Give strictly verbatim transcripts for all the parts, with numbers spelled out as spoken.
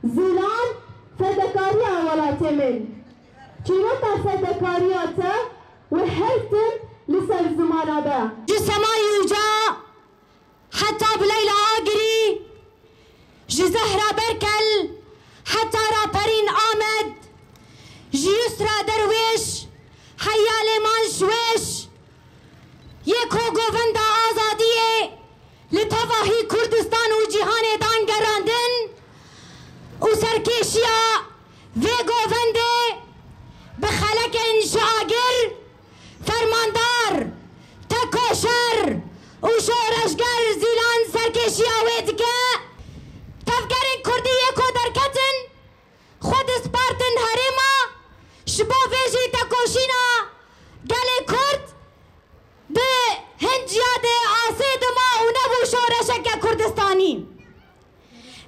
Zîlan, fedekariya welatê min. Çîroka fedekariya te wê her tim li ser zimana be. Ji semay uca heta Bileyla Agirî, ji Zehra Berkel heta Raperîn Amed, ji Yusra Derwêş heya Lêman Şwêş, yê ku govenda azadiyê li tevahî Kurdistan û cîhanê dan gerandin û serkêşiya vê govendê bi xelekên ji agir, fermandar, tekoşer û şoreşger Zîlan serkêşiya wê dike. Tevgerên Kurdî yê ku derketin, xwe dispartin herêma, ji bo vê jî tekoşîna gelê Kurd di hin ciyadê asê dima û nebû şoreşeke Kurdistanî.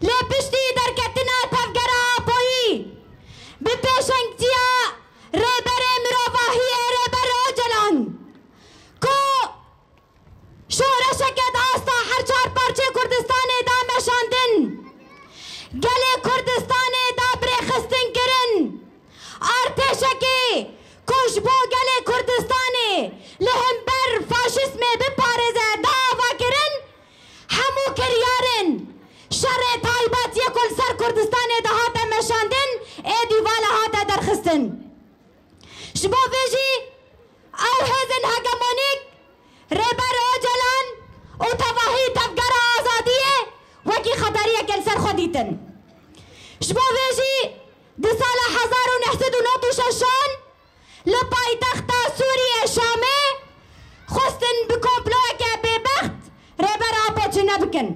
Lê piştî derketina Tevgera Apoyî, bi pêşengtiya Rêberê Mirovahiyê Rêber Ocalan, ku şoreşeke di asta her çar parçeyê Kurdistanê da meşandin, gelê Kurdistanê da birêxistin kirin. Artêşekê ku ji bo gelê Kurdistanê li hember faşîzmê biparêze da avakirin, hemû kiryarên şerê taybet yê ku li ser Kurdistanê dihate meşandin, êdî vala hate derxistin. Ji bo vê jî ew hêzên hegemonîk Rêber Ocalan û tevahî Tevgera Azadiyê wekî xeteriyeke li ser xwe dîtin. Ji bo vê jî di sala hezar û neh sed û nod û şeşan li paytexta Sûriyê Şamê xwestin bi komployeke bêbext Rêber Apo çêne bikin.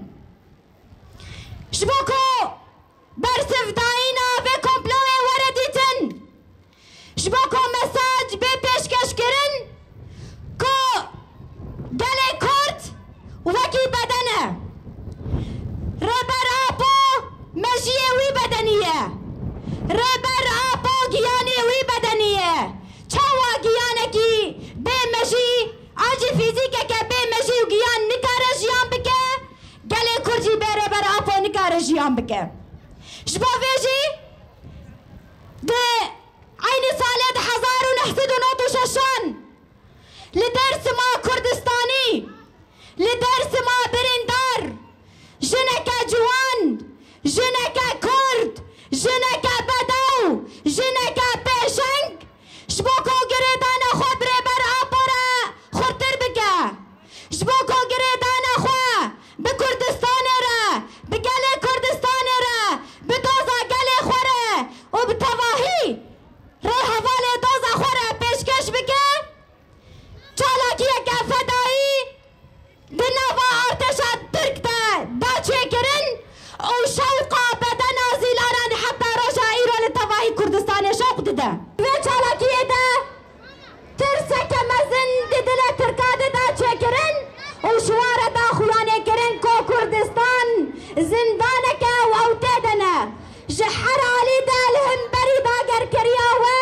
Ji bo ku bersivdayîna vê komployê were dîtin, ji bo ku mesaj bê pêşkeş kirin ku gelê Kurd wekî beden e. Rêber Apo mejiyê wî bedenî ye. Rêber Apo giyanê wî bedenî ye. Çawa giyanekî bê mejî, an jî fîzîkeke bê mejî û giyan nikare jiyan bike, gelê Kurd jî bê Rêber Apo nikare jiyan bike. Ji bo vê jî di eynî salê di hezar û neh sed û nod û şeşan li Dêrsima Kurdistanî, li Dêrsima birîndar, jineke ciwan, jineke Kurd, jineke bedew, jineke pêşeng, ji bo ku girêdana xwe bi Rêber Apo re xurtir bike, ji bo ku girêdana xwe bi Kurdistanê re, bi gelê Kurdistanê re, bi doza gelê xwe re û bi tevahî rêhevalê doza xwe re pêşkêş bike, çalakiyeke fedayî di nava artêşa Tirk de da çêkirin û şewqa bedena Zîlanan heta roja îro li tevahî Kurdistanê şewq dide. Vê çalakiyê de tirseke mezin di dilê Tirka de da çêkirin û ji wan re da xuyanê kirin ku Kurdistan zindaneke û ew tê de ne. Ji her alî de li hemberî dagerkeriya we,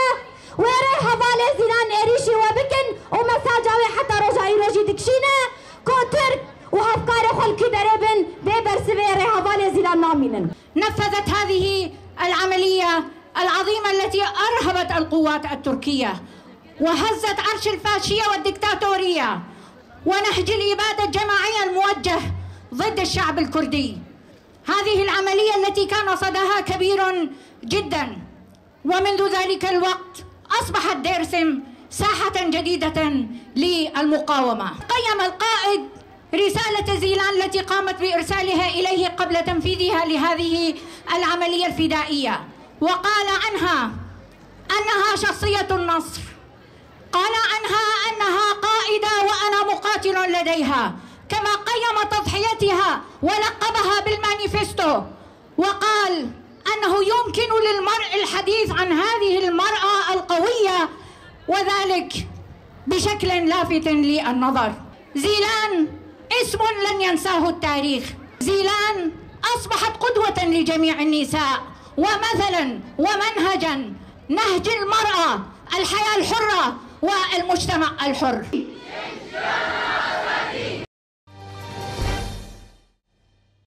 wê rê hevalê Zîlan êrîşî we bikin û mesaja wê heta roja îro jî dikişîne ku Tirk û hevkarê xwe li kî derê bin, bê bersivê rê hevalê Zîlan namînin. نفذت هذه العملية العظيمة التي أرهبت القوات التركية وهزت عرش الفاشية والدكتاتورية ونهج الإبادة الجماعية الموجه ضد الشعب الكردي. هذه العملية التي كان صداها كبير جدًا، ومنذ ذلك الوقت أصبحت ديرسم ساحة جديدة للمقاومة. قيم القائد رسالة زيلان التي قامت بإرسالها إليه قبل تنفيذها لهذه العملية الفدائية، وقال عنها أنها شخصية النصر، قال عنها أنها قائدة وأنا مقاتل لديها، كما قيم تضحيتها ولقبها بالمانيفستو، وقال أنه يمكن للمرء الحديث عن هذه المرأة القوية، وذلك بشكل لافت للنظر. زيلان اسم لن ينساه التاريخ. زيلان أصبحت قدوة لجميع النساء ومثلًا ومنهجًا، نهج المرأة، الحياة الحرة والمجتمع الحر.